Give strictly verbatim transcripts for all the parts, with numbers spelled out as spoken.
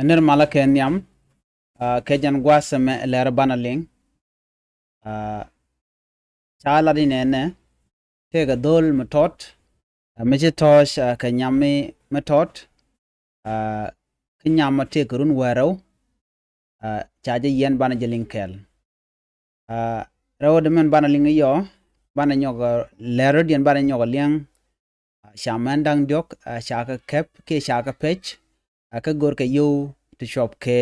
Ner malä kɛ nhiam, ah, kɛ jɛn gua̱a̱th ɛmɛ lɛr banɛ liŋ. Ah, ca lat inɛnɛ, tëëkɛ dho̱l mi tɔt, ah, mi ci tɔ̱ɔ̱c, ah, kɛ nyam mi, mi tɔt, ah, kä nyam mi tëëkɛ run wäl rɛw, ah, ca jɛ yiɛn banɛ jɛ liŋ kɛɛl. Ah, rɛwdɛ min banɛ liŋ i̱ yɔ, banɛ nyɔk, ah, lɛr rɔ̱diɛn banɛ nyɔk liɛŋ, ah, ca mɛn da̱ŋ diɔ̱k, ah, ca kɛ kɛp kiɛ ca kɛ pec, ah, kä go̱rkɛ yio̱w ti cuɔp kɛ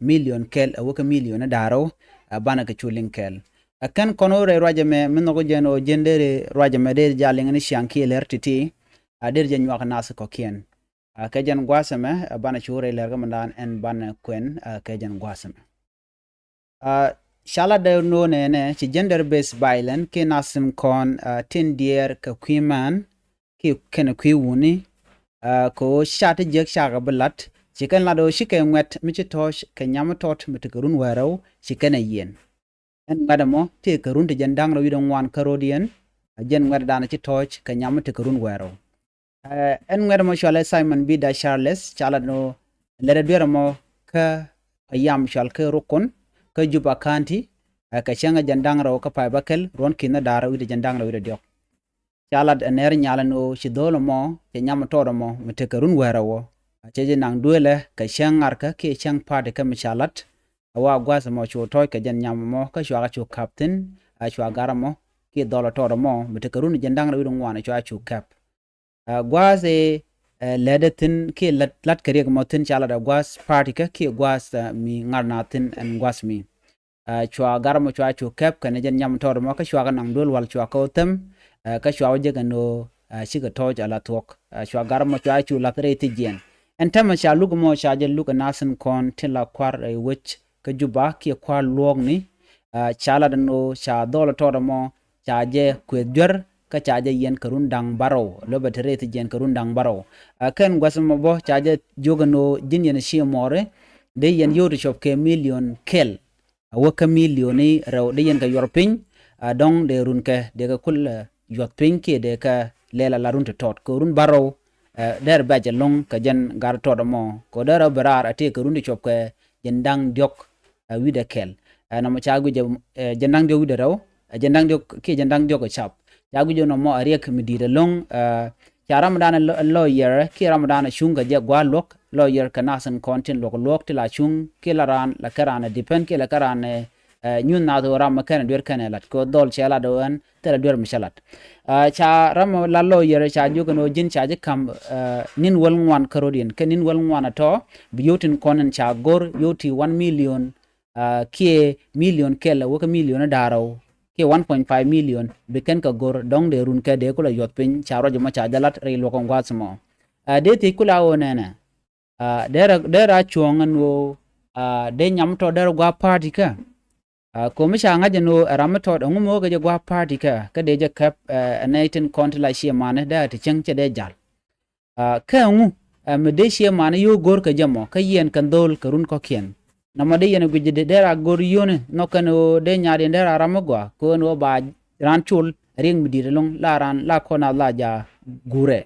milion kɛl, ah, wä kɛ milion i̱ da̱ŋ rɛw, ah, banɛ kɛ cu liŋ kɛɛl. Ah, kɛn kɔn wä rɛy ruacɛ mɛ, mi nhɔk jɛn ɣöö jɛn deri ruacɛ mɛ deri jal liŋ ni ciaŋ kiɛ lɛr ti̱ti̱, ah, deri jɛ nyuak nath kɔ̱kiɛn. Ah, kɛ jɛn gua̱a̱th ɛmɛ, ah, banɛ cu rɛy lɛr kä mindan ɛn banɛ kuɛn, ah, kɛ jɛn gua̱a̱th ɛmɛ. Ah, ca lat dee no̱o̱ŋ nɛnɛ, ci gender based violence kiɛ nath tin kɔn, ah, tin diɛɛr kɛ kui̱ män kiɛ kɛnɛ kui̱ wuni, ah, kɛ ɣöö ca ti jiäk cakɛ bi lat, ci kɛn lat ɣöö cikɛ ŋuɛ̈t mi ci tɔ̱ɔ̱c kɛ nyam mi tɔt mi tekɛ run wäl rɛw, ci kɛn ɛ yiɛn. Ɛn ŋuɛ̈t ɛmɔ tëëkɛ run ti jiɛn da̱ŋ rɛw wi̱cdɛ ŋuan kä rɔ̱diɛn, a jɛn ŋuɛ̈t danɛ ci tɔ̱ɔ̱c kɛ nyam mi tekɛ run wäl rɛw. Eh, ɛn ŋuɛ̈t ɛmɔ cɔalɛ Simon Bida Charles, ca lat ni ɣöö lɛr ɛ duer ɛmɔ kä payam cɔal kɛ Rukon, kä Juba County, eh, kɛ cäŋ ɛ jiɛn da̱ŋ rɛw kä pay bäkɛl, ruɔ̱n ki̱n da̱ŋ rɛw wi̱cdɛ jiɛn da̱ŋ rɛw wi̱cdɛ diɔ̱k. Ca lat ɛ nɛr nyal ɛn ɣöö ci dho̱l ɛmɔ, cɛ nyam mi tɔt ɛmɔ mi tekɛ run wäl rɛw ɔ, a cɛ jɛ naŋ duelɛ kɛ cäŋ ŋa̱rkä kiɛ cäŋ party kä mi ca lat. A wa gua̱a̱th ɛmɔ cu tɔ̱ɔ̱c kɛ jɛn nyam ɛmɔ kä cua kɛ cu käp thi̱n, a cua gar ɛmɔ kiɛ dhɔl ɛ tɔt ɛmɔ mi tekɛ run jiɛn da̱ŋ rɛw wi̱cdɛ ŋuan cua cu käp. Ah, gua̱a̱th ɛ, eh, lɛtdɛ thi̱n kiɛ lat, lat kɛ riɛk ɛmɔ thi̱n ca lat ɛ gua̱a̱th party kä kiɛ gua̱a̱th, ah, mi ŋa̱r na thi̱n ɛn gua̱a̱th mi. Ah, cua gar ɛmɔ cua cu käp kɛnɛ jɛn nyam tɔt ɛmɔ kä cua kɛ naŋ duel wal cua kɛ wä them, eh, kä cua wä jek ɛn ɣöö, ah, cikɛ tɔ̱ɔ̱c ala thuɔ̱k. Ah, cua gar ɛmɔ cua cu lath rɛy thi̱jiɛn. Ɛn täämɛ ca luk ɛmɔ ca jɛ luk ɛ nath tin kɔn tin la kua̱r rɛy wec kä Juba kiɛ kua̱r luɔ̱ɔ̱kni, ah, ca lat ɛn ɣöö ca dhɔl ɛ tɔt ɛmɔ ca jɛ kuëth juär kä ca jɛ yiɛn kɛ run da̱ŋ bärɔw, lopɛ te rɛy thi̱jiɛn kɛ run da̱ŋ bärɔw. Ah, kɛn gua̱th ɛmɔ bä ca jɛ jiök ɛn ɣöö ji̱n yɛn ɛ ciɛ mɔɔri, dee yɛn yio̱w ti cuɔp kɛ milion kɛl, a wä kä milioni rɛw dee yɛn kɛ yuɔr piny, ah, dɔ̱ŋ dee runkɛ dee kɛ kulɛ, eh, yuɔth piny kiɛ dee kɛ lɛl ala run ti tɔt kɛ run bärɔw, eh, dee rɛ bɛc ɛlɔ̱ŋ kɛ jɛn gar tɔt ɛmɔ kɛ dee rɛ bi raar a tëëkɛ run ti cuɔp kɛ jiɛn da̱ŋ diɔ̱k, eh, wi̱cdɛ kɛl. Eh, nɔmɔ ca guic, eh, jiɛn da̱ŋ diɔ̱k wi̱cdɛ rɛw, eh, jiɛn da̱ŋ diɔ̱k kiɛ jiɛn da̱ŋ diɔ̱k kɛ ca̱p. Ca guic nɔmɔ a riɛk mi di̱i̱t ɛlɔ̱ŋ, eh, ca ramdan ɛ lɔ-, ɛ lawyer kiɛ ramdan ɛ cuŋ kɛ jɛ gua̱a̱th luɔ̱k, lawyer kɛ nath tin kɔn tin luɔ̱k luɔ̱k ti la cuŋ kiɛ la raan la kɛ raan ɛ defend kiɛ la kɛ raan ɛ, eh, nyuth nath ɣöö ram mi kɛn ɛ duer kɛn ɛ lat kɛ ɣöö dhɔl cɛ lat ɣöö ɛn thilɛ duer mi cä lat. Ah, ca ram la lawyer ca jiök ɛn ɣöö ji̱n ca ji̱ ka̱m, ah, ni̱n wäl ŋuan kä rɔ̱diɛn, kɛ ni̱n wäl ŋuan ɛ tɔ̱ bi yio̱w tin kɔn ɛn ca go̱r yio̱w ti one million, ah, kiɛ milion kɛl a wä kä milion i̱ da̱ŋ rɛw kiɛ one point five million bi kɛn kɛ go̱r, dɔ̱ŋ dee runkɛ dee kulɛ yuɔth piny, ca ruac ɛmɔ ca jɛ lat rɛy luɔ̱k ɛn gua̱a̱th ɛmɔ. Ah, dee thiec kulɛ a ɣöö nɛnɛ, ah, derɛ, derɛ a cuɔ̱ɔ̱ŋ ɛn ɣöö, ah, dee nyam tɔt derɛ gua̱a̱th party kä. Ah, ko̱mi ca ŋa̱c ɛn ɣöö ɛ ram mi tɔt ɛŋu mi wä kɛ jɛ gua̱a̱th party kä, kä dee jɛ käp, eh, ɛ nɛy tin kɔn ti la ciɛ mani dee a ti cieŋ cɛ dee jal. Ah, kä ɛŋu, eh, mi dee ciɛ mani yio̱w go̱r kɛ jɛ mɔ kä yiɛn kɛn dho̱l kɛ run kɔ̱kiɛn. Nɔmɔ dee yɛn ɛ guic dee, dee ra go̱r yio̱ni nhɔk kɛn ɣöö dee nyaat yɛn dee ra ram mi gɔaa kɛ ɣöö ɛn ɣöö ba raan col riɛk mi di̱i̱t ɛlɔ̱ŋ la raan la kɔn nath la ja guurɛ.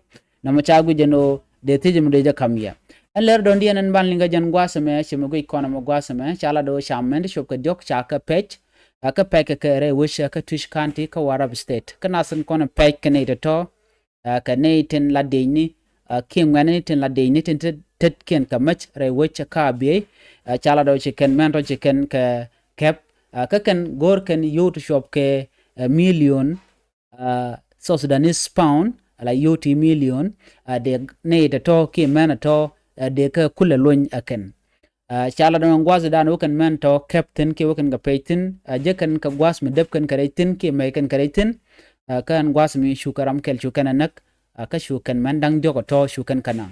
Nɔmɔ ca guic ɛn ɣöö dee thiec mi dee jɛ ka̱m yɛ. Ɛn lɛr dɔ̱ŋdiɛn ɛn ban liŋ kä jɛn gua̱a̱th ɛmɛ, ci mi guic kɔn ɛmɔ gua̱a̱th ɛmɛ, ca lat ɣöö ca mɛn ti cuɔp kɛ diɔ̱k ca kɛ pɛc, ah, kä pɛc kɛ kɛ rɛy wec kä Twic County kä Warrap State. Kä nath tin kɔn pɛc kɛ nɛy tɔ̱tɔ̱, ah, kɛ nɛy tin la diecni, ah, kiɛ ŋuɛ̈tni tin la diecni tin te-, tetkiɛn kɛ mäc rɛy wec kä Abyei, ah, ca lat ɣöö ci kɛn mɛn tɔ̱ ci kɛn kɛ kɛp, ah, kä kɛn go̱o̱r kɛn yio̱w ti cuɔp kɛ, ah, milion, ah, South Sudanese pound, ala yio̱w ti milion, ah, dee nɛy tɔ̱tɔ̱ kiɛ mɛn tɔ̱tɔ̱, ah, dee kɛ kulɛ lony ɛ kɛn. Ah, ca lat ɛn gua̱a̱th dan wä kɛn mɛn tɔ̱ kɛp thi̱n kiɛ wä kɛn kɛ pɛc thi̱n, ah, jɛ kɛn kɛ gua̱a̱th mi dep kɛn kɛ rɛc thi̱n kiɛ mɛc kɛn kɛ rɛc thi̱n, ah, kä ɛn gua̱a̱th mi cu kɛ ram kɛl cu kɛn ɛ näk, ah, kä cu kɛn mɛn da̱ŋ diɔ̱k ɛ tɔ̱ cu kɛn kɛ naŋ.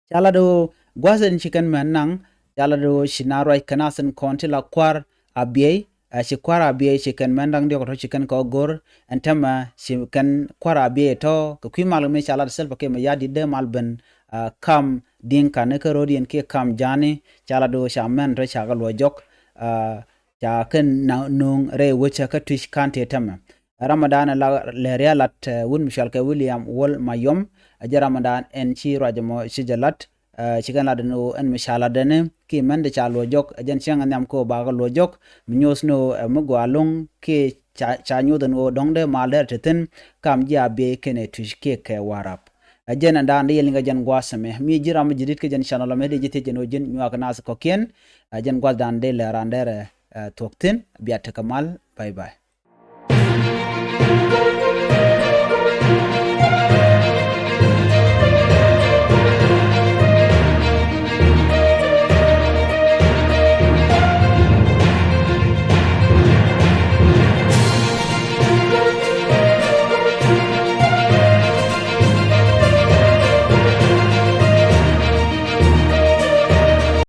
Ca lat ɣöö gua̱a̱th in ci kɛn mɛn naŋ, ca lat ɣöö ci na ruac kɛ nath tin kɔn ti la kua̱r Abyei, ah, ci kua̱r Abyei ci kɛn mɛn da̱ŋ diɔ̱k ɛ tɔ̱ ci kɛn kɛ ɣä go̱r, ɛn täämɛ ci kɛn kua̱r Abyei ɛ tɔ̱ kɛ kui̱ mal mi ca lat Salva Kiir Mayardit dee mal ben, ah, kam Dinka ni kä ro̱diɛn kiɛ kam Ja̱a̱ŋni, ca lat ɣöö ca mɛn tɔ̱ ca kɛ luɔc jɔk, ah, ca kɛn na nööŋ rɛy wecä kä Twic County täämɛ. Ɛ ramdan ɛ la lɛr ya lat, eh, wut mi cɔal kɛ William Wol Mayom, ɛ jɛ ramdan ɛn ci ruac ɛmɔ ci jɛ lat, Ci kɛn lat ɛn ɣöö ɛn mi ca lat ɛn ki mɛn ti ca luɔc jɔk, ɛ jɛn cäŋ ɛ nhiam kɛ ɣöö bakɛ luɔc jɔk mi nyoth ni ɣöö ɛ mi gɔaa ɛlɔ̱ŋ kiɛ ca nyoth ɛn ɣöö dɔ̱ŋdɛ mal derɛ te thi̱n kam ji̱ a biey kɛnɛ Tuic kiɛ kɛ Warap. Ɛ jɛn ɛn daan di yɛ liŋ kɛ jɛn gua̱a̱th ɛmɛ. Mi ji̱ ram mi ji̱ di̱t kɛ jɛn channel ɛmɛ di ji̱ thiec ɛn ɣöö ji̱n nyuak kɛ naath kɔ̱kiɛn. Ɛ jɛn gua̱a̱th daan di lɛ raan derɛ thuɔ̱k thi̱n. Bia tekɛ mal. Bye bye.